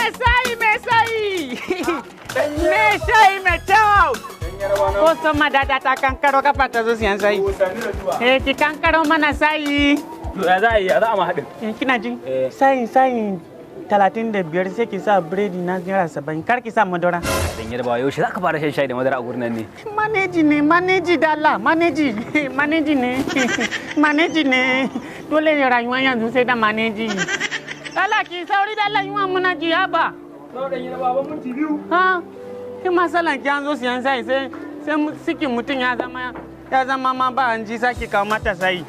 Me shayi, me shayi. Me shayi mai kyau. Kwastoma da ta kankaro kafa ta zo siyan shayi. Eh, ki kankaro mana shayi. Ya za a yi, ya za a ma haɗin? Kina ji? Shayin shayin 35 sai ki sa biredi na ₦70, kar ki sa madara. Dan Yarbawa, yaushe za ka fara shan shayi da madara a gurin nan ne? Maneji ne, maneji dala, maneji, maneji ne, maneji ne. Dole ne rayuwa yanzu sai da maneji. Dala ki sauri dala, yunwa muna ji haba. Dan Yarbawa, ban minti 2. Ha, ki masalan ki an zo siyan shayi sai sai sikin mutum ya zama ma ba an ji saki kawo mata shayi.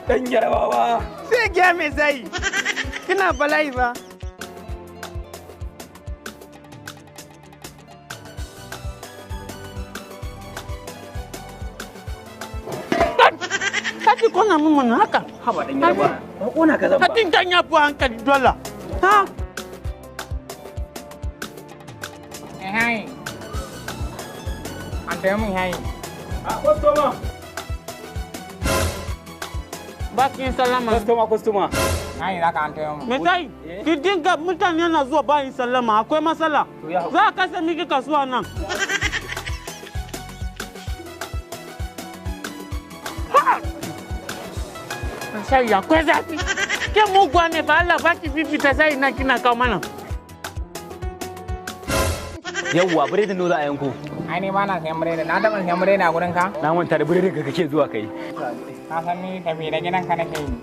Dan Yarbawa. Sai giya mai shayi. Kina bala'i ba. Kaki kona mun mana haka. Haba dan Yarbawa. Ba kona ka zan ba. Hatin dan ya fi hankali dole. Ha? Hai. An taya mun hayi. A kwastoma. Bakin sallama. Kwastoma, kwastoma. Hayi za ka an taya mun. Me sai? Ki dinga mutane na zuwa bayin sallama, akwai matsala. Za a kasa miki kasuwa nan. Shayi akwai zafi. Ke muguwa ne ba, Allah ba ki fifita shayi na kina kawo mana. Yawwa, biredin no za a yanko? Ai ni ba na sayan biredi. Na taɓa sayan biredi a gurin ka? Na manta da biredin ka kake zuwa kai. Ka san ni tafi da gidan ka nake yi.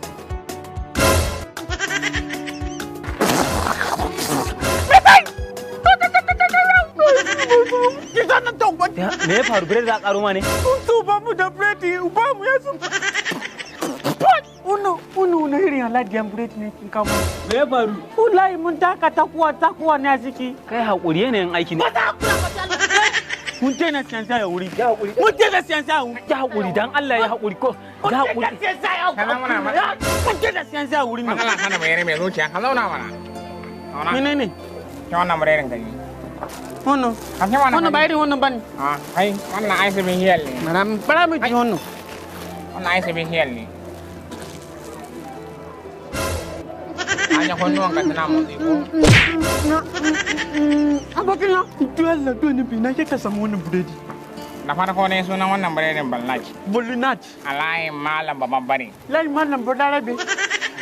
Ki zana ta uban. Me ya faru, biredi za a karo ma ne? Su ba mu da biredi, uba mu ya su. Uno, uno, uno irin aladiyan biredi ne kin kawo mana. Me ya faru? Wallahi mun taka takuwa takuwa ne a ciki. Kai hakuri, yanayin aiki ne. Mun daina siyan shayi a wuri. Ya hakuri. Mun daina siyan shayi a wuri. Ya hakuri, dan Allah ya hakuri ko. Mun Ya daina hakuri. siyan shayi a Ka zauna mana. wuri. Mun daina siyan shayi a wuri nan. Matsala ka da bayar mai zuciya, ka zauna mana. Zauna. Menene? Ki wannan biredin ka ji. Wannan. Ka ci wannan. Wannan ba irin wannan bane. Ah, kai wannan ai special ne. Bara bara mu ji wannan. Wannan ai special ne. Anya kunnuwan ka suna motsi ko? Abokina, dole dole bi na ka samu wannan biredi. Da farko ne sunan wannan biredin Balnaj. Bolinat. A layin Malam Babban Bare. Layin Malam Balarabe.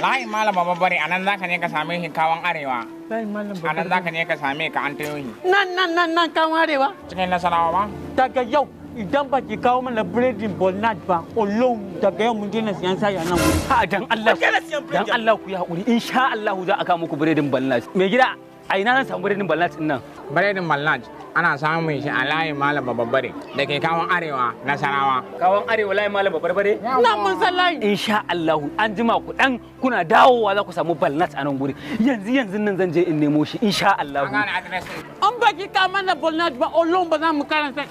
Layin Malam Babban Bare, a nan za ka je ka same shi kawon arewa. Layin Malam A nan Balarabe. za ka je ka same ka an tayo shi. Nan nan nan nan kan arewa. Cikin Nasarawa ba? Daga yau idan ba ki kawo mana biredin Bolnat ba, olon daga yau mun daina siyan shayi a nan wuri. Ha, dan Allah. Mun daina siyan biredi. Dan Allah ku yi hakuri, insha Allah za a kawo muku biredin Balnaj. Me gida, a ina zan samu biredin Balnaj din nan? Biredin Balnaj ana samun shi a layin Malam Babban Bare da ke kawon arewa, Nasarawa. Kawon arewa, layin Malam Babarbare? Nan mun san layi. Insha Allah an jima ku dan kuna dawowa za ku samu Balnat a nan guri. Yanzu yanzu nan zan je in nemo shi insha Allah. An gane address ɗin. An ba ki kawo mana Bolnat ba, olon ba za mu karanta.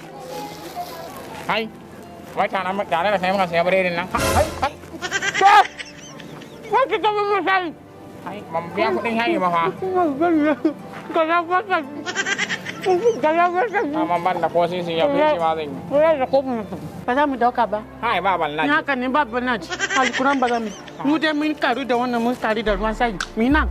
Kai, wai tare tare da sai muka saya biredin nan. Kai, kai, Ke! Ba ki kawo mana shayi. Kai, ban biya kuɗin shayi ba fa. Gala fata. Gala fata. Amma ban da ko sisi, ya fi shi ma zan yi. Ba za mu dauka ba. Hai, ba Balnaj. Ni haka ne ba Bolnat. Alkuran ba za mu. Mu dai mun karu da wannan, mun karu da ruwan shayi. Mi nan.